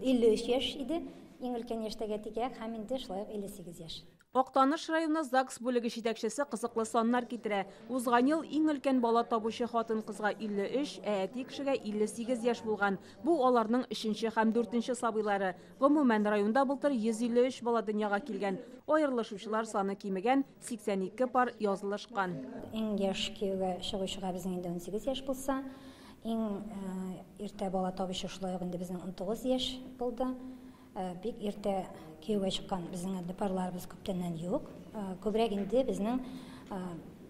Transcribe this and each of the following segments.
53 яшь иде, иң өлкән яшьтәге әтигә, һәм инде шулай ук 58 яшь. Актаныш районы ЗАГС бүлеге җитәкчесе кызыклы саннар китерә. Узган ел иң өлкән бала табучы хатын-кызга 53, ә әти кешегә 58 яшь булган. Бу аларның 3нче һәм 4нче сабыйлары. Гомумән, районда былтыр 153 бала дөньяга килгән. Аерылышучылар саны кимегән, 82 пар язылышкан. Иң яшь кияүгә чыгучыга безнең инде 18 яшь булса, иң иртә бала табучы шулай ук инде безнең 19 яшь булды. Бик иртә кияүгә чыккан безнең инде парларыбыз күптәннән юк. Күбрәк инде безнең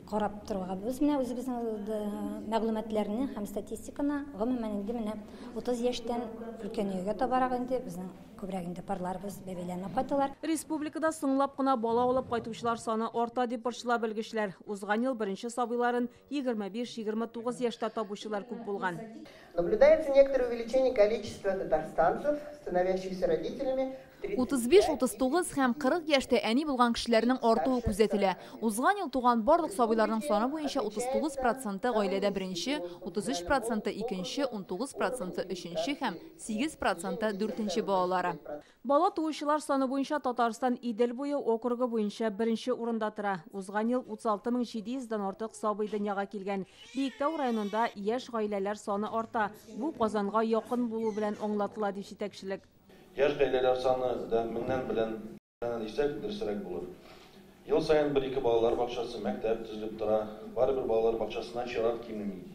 карап торганбыз менә үзебезнең мәгълүматларны һәм статистиканы. Гомумән инде менә 30 яшьтән өлкәнәюгә табарак инде безнең күбрәк инде парларыбыз бәбәйләрне кайталар. Республикада соңлап кына бала алып кайтучылар саны арта дип борчыла белгечләр. Узган ел беренче сабыйларын 25-29 яшьтә табучылар күп булган. Наблюдается некоторое увеличение количества татарстанцев, становящихся родителями. 35, 39 һәм 40 яшьтә әни булган кешеләрнең артуы күзәтелә. Узган ел туган барлык сабыйларның саны буенча 39% гаиләдә беренче, 33% икенче, 19% өченче һәм 8% дүртенче балалары. Бала туучылар саны буенча Татарстан Идел буе округы буенча беренче урында тора. Узган ел 36 700дән артык сабый дөньяга килгән. Биектау районында яшь гаиләләр саны арта. Бу Казанга якын булу белән аңлатыла, ди җитәкчелек. Яшь гаиләләр саны да меңнән белән дисәк, дөресрәк булыр. Ел саен бер-ике балалар бакчасы, мәктәп төзелеп тора. Барыбер балалар бакчасына чират кимеми.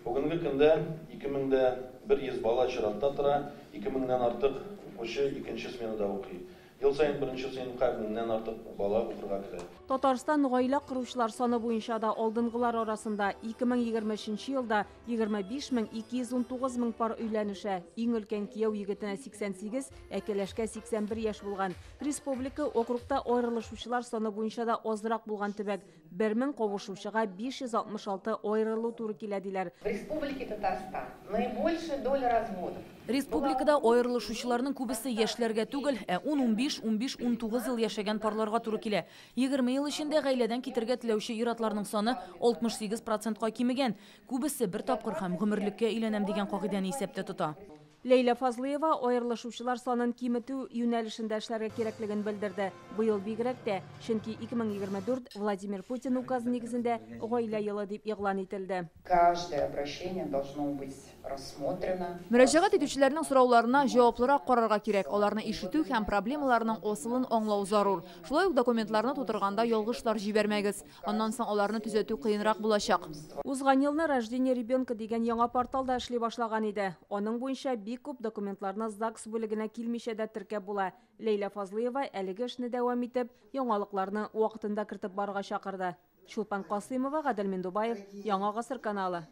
Бүгенге көндә 2100 бала чиратта тора, 2000нән артык укучы икенче сменада укый. Ел саен беренче сыйныфка меңнән артык бала укырга керә. Татарстан гаилә коручылар саны буенча да алдынгылар арасында. 2023 елда 25 219 мең пар өйләнешә. Иң өлкән кияү егетенә 88, ә кәләшкә 81 яшь булган. Республика округта аерылышучылар саны буенча да азрак булган төбәк. 1000 кавышучыга 566 аерылу туры килә, диләр. В Республике Татарстан наибольшая доля разводов. Республикада аерылышучыларның күбесе яшьләргә түгел, ә 10-15, 15-19 ел яшәгән парларга туры килә. 20 ел эчендә гаиләдән китергә теләүче ир-атларның саны 68%ка кимегән. Күбесе бер тапкыр һәм гомерлеккә өйләнәм дигән кагыйдәне исәптә тота. Ләйлә Фазлыева аерылышучылар санын киметү юнәлешендә эшләргә кирәклеген белдерде. Быел бигрәк тә, чөнки 2024 Владимир Путин указы нигезендә гаилә елы дип игълан ителде. Каждое обращение должно быть рассмотрено. Мөрәҗәгать итүчеләрнең сорауларына җаваплырак карарга кирәк. Аларны ишетү һәм проблемаларның асылын аңлау зарур. Шулай ук документларны тутырганда ялгышлар җибәрмәгез. Аннан соң аларны төзәтү кыенрак булачак. Узган елны «Рождение ребенка» дигән яңа портал да эшли башлаган иде. Аның буенча бик күп документларны ЗАГС бүлегенә килмичә дә теркәп була. Ләйлә Фазлыева әлеге эшне дәвам итеп, яңалыкларны вакытында кертеп барырга чакырды. Чулпан Касыймова, Гадел Миндубаев, Яңа Гасыр каналы.